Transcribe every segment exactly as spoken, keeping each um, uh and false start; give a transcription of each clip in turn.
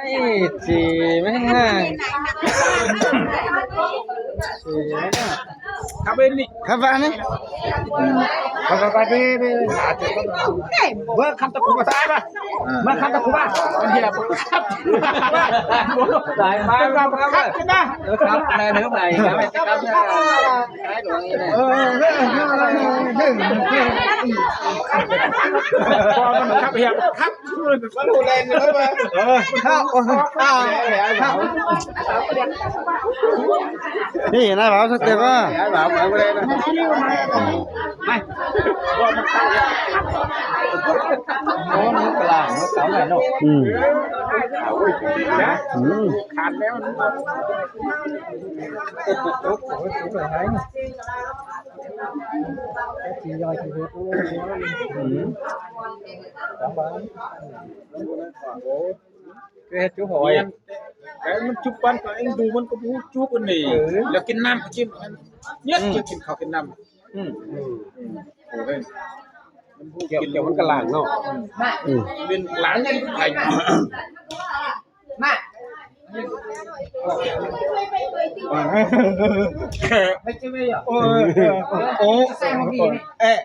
Ê, chị mới hàng. Chị mới hàng. Khắp bên đi. Khắp bạn ấy. Khắp, khắp, khắp bên, bên. Bơ khắp tao cũng có sai mà. Mà khắp tao cũng có. Anh chị là khắp. Sai mà, khắp, khắp, khắp. Khắp này, khắp này. Khắp này. Khắp hiệp, khắp. Ê, nai bảo sao tiệc á? Ừ. Ừ. Ừ. Cái hết chú hỏi. Cái nó chụp bắn có anh đu bắn có bú chụp cái này. Ừ. Là cái năm cái chim. Nhất là chim khảo cái năm. Ừ. Ừ. Ủa, đây. Kiểu, kiểu bắn cả làng nó. Ừ. Bên làng này cũng thành. Ơ, ơ, ơ,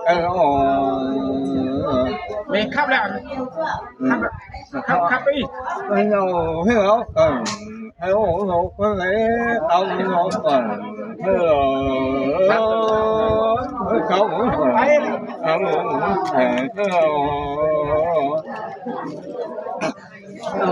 ơ, ơ. Mẹ khắp lẹ. Khắp, khắp, khắp đi. Hello, hello. Hello, hello. Hello, hello. Hello. Hello. Hello. Ôi,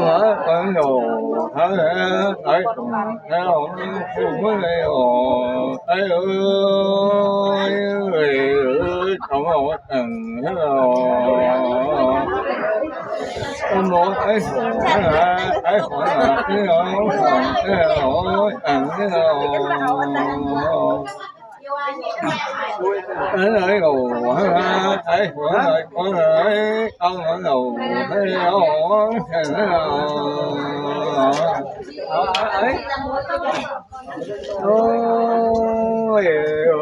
ôi,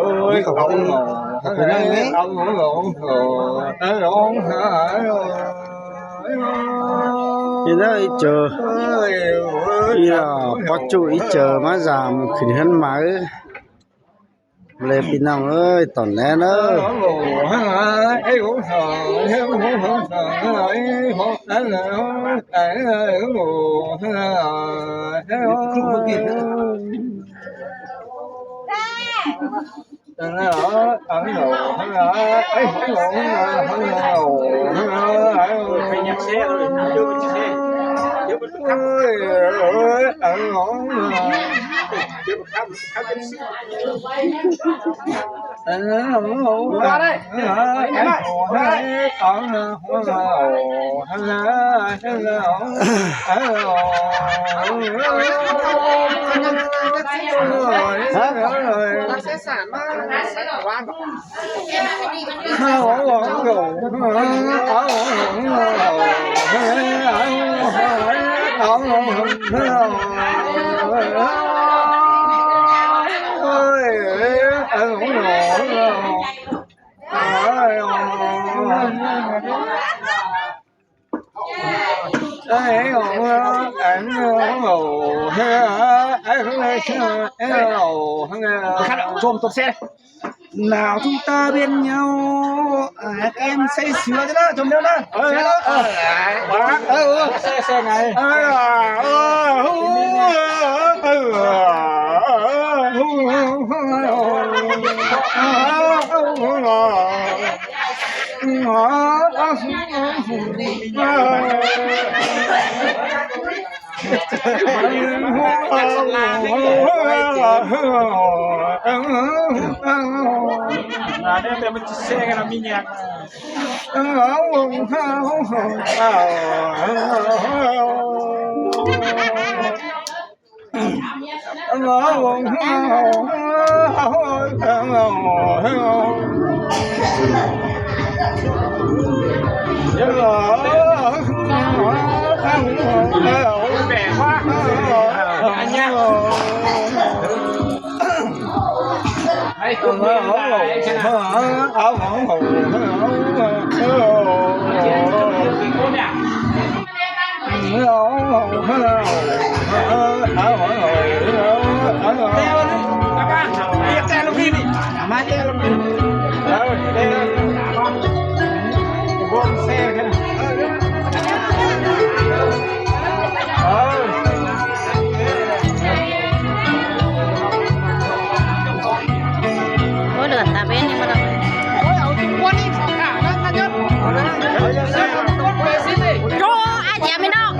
ôi, ôi, ôi. Thì đó, ꞌchớ. Ôi, ôi, ꞌchớ, ꞌchớ ꞌmá dam khửn ꞌhướn máư. Lê ꞌpi ꞌnọng ơi, tỏn ꞌnén ơi. Khắp, chôm tốp xe. Nào chúng ta bên nhau, à, các em say sưa chứ đó, chôm đéo đó. Ờ, xe đó. Ờ, ờ, ờ. Xe, xe này. Ờ, ờ, ờ, ờ. Là đây là mình chia sẻ cái là mình nhạc. Vui vẻ quá. Ôi, lượn tạp bên nhưng mà là Cô ai chém bên đó.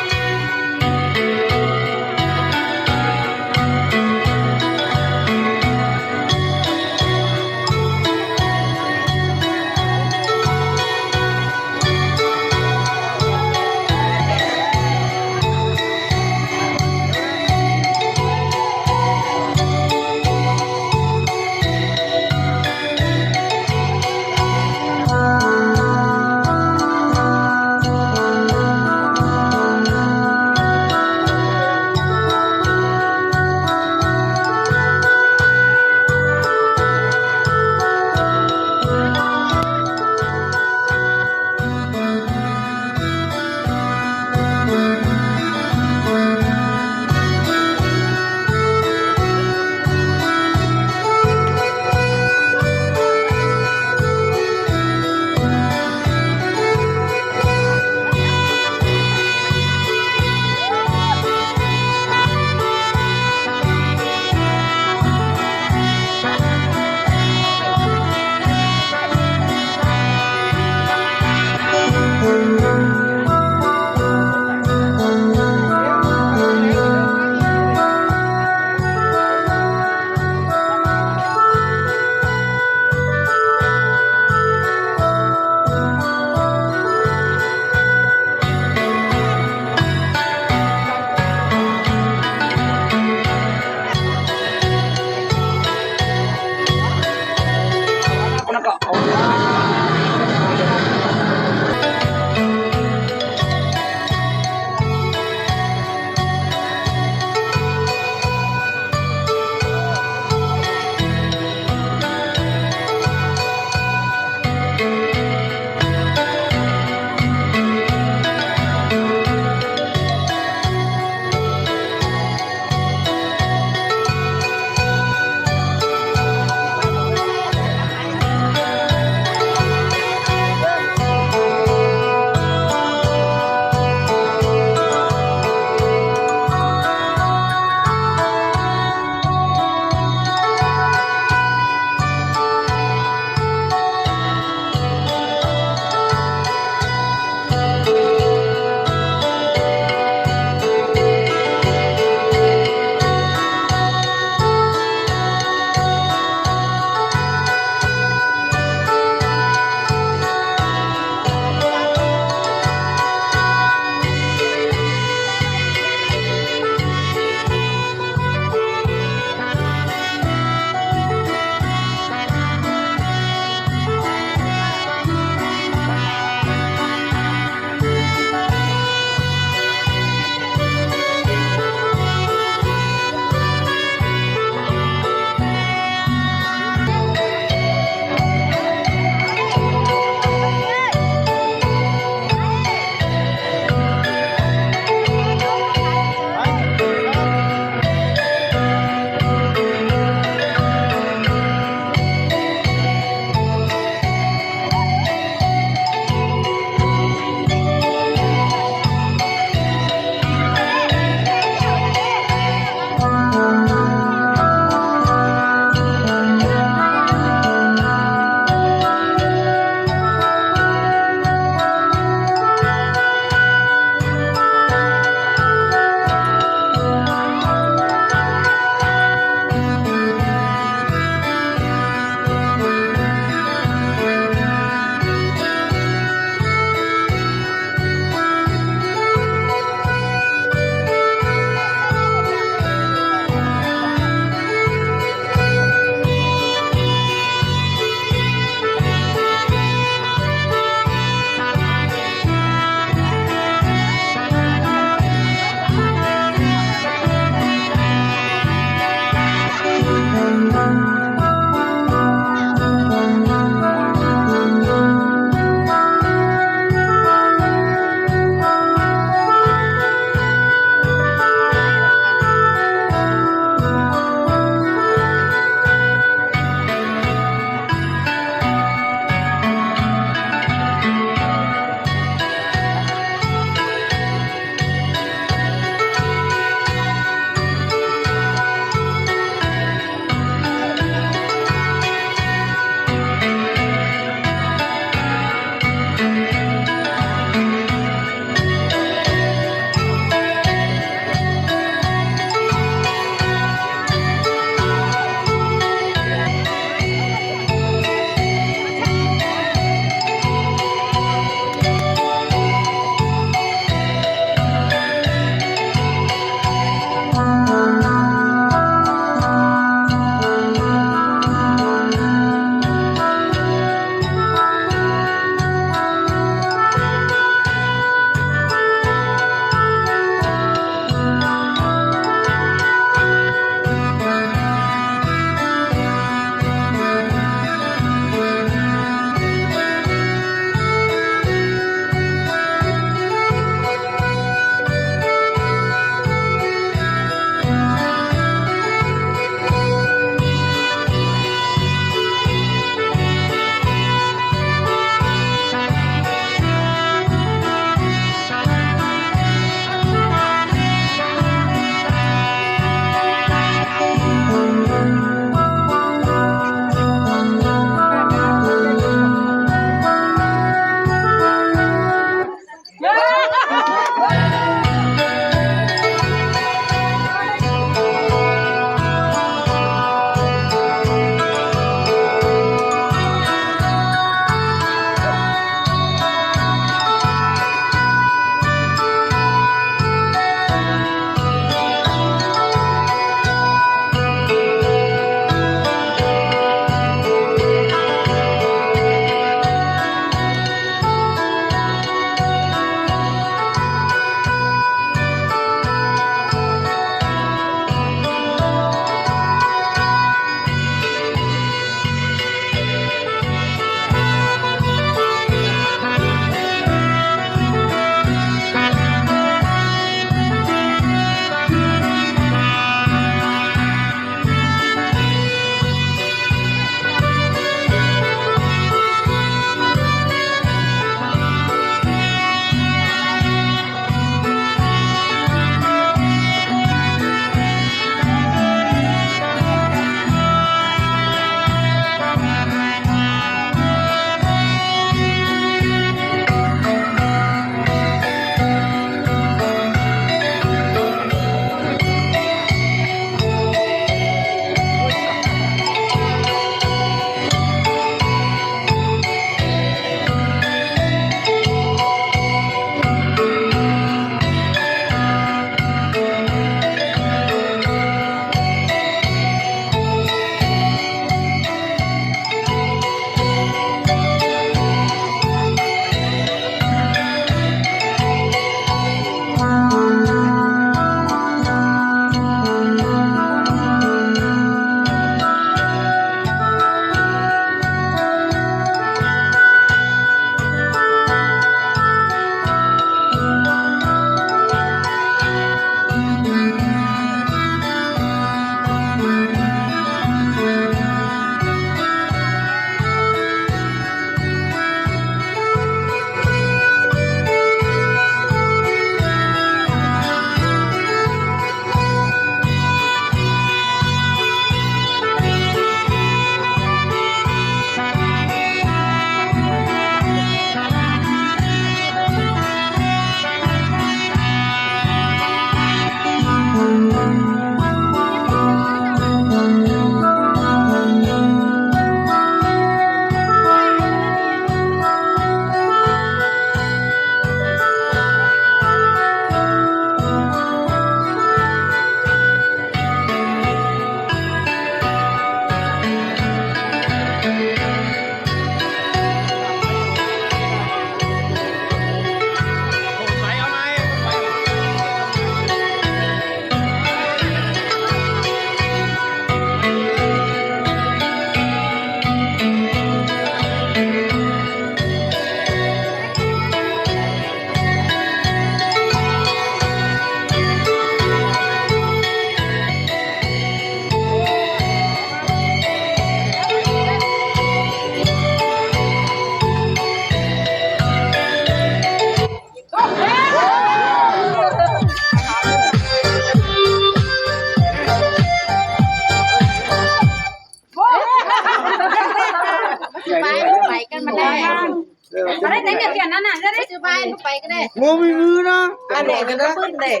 Pay cái này. Bố mình ngư nó. Ăn để cái nó bứt để.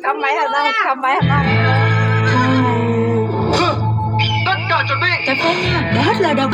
Cắm máy hả nó, cắm máy hả nó. Tất cả chuẩn bị. Cà phê nha, để hết lời đồng.